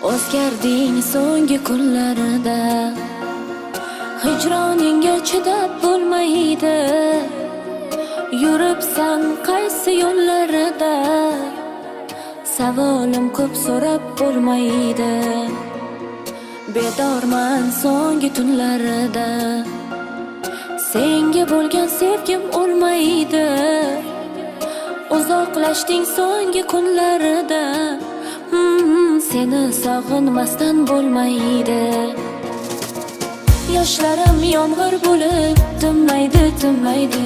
O'zgarding so'nggi kunlarda, hijroningga chidab bo'lmaydi. Yuribsan qaysi yo'llarda, savolim ko'p, so'rab bo'lmaydi. Bedorman so'nggi tunlarda, senga bo'lgan sevgim o'lmaydi. Uzoqlashding so'nggi kunlarda, seni sog'inmasdan bo'lmaydi. Yoshlarim yomg'ir bo'lib tinmaydi, tinmaydi.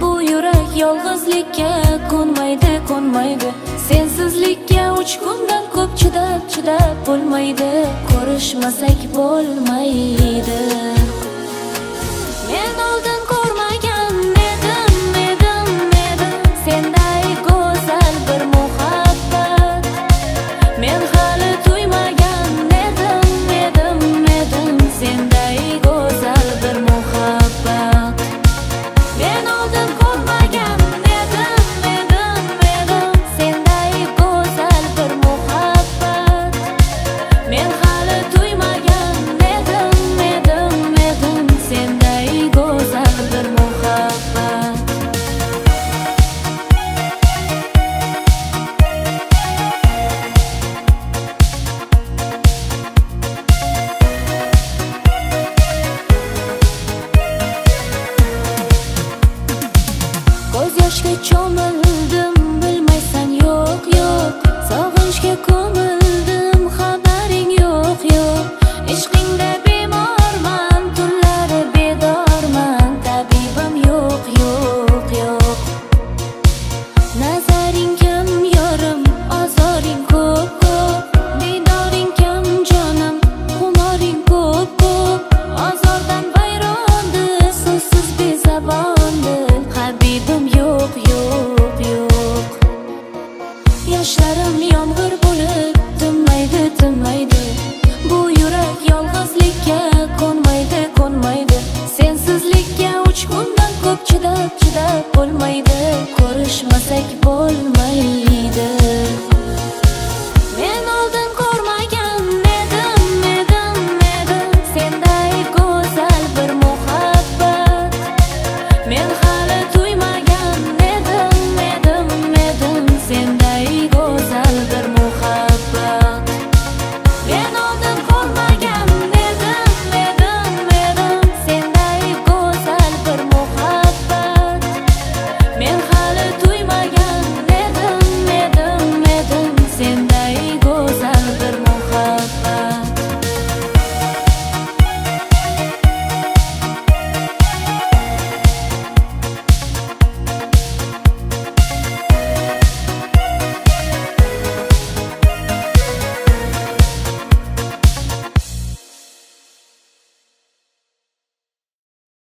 Bu yurak yolg'izlikka ko'nmaydi, ko'nmaydi. Sensizlikka 3 kundan ko'p chidab, chidab bo'lmaydi. Ko'rishmasak bo'lmaydi. Men oldin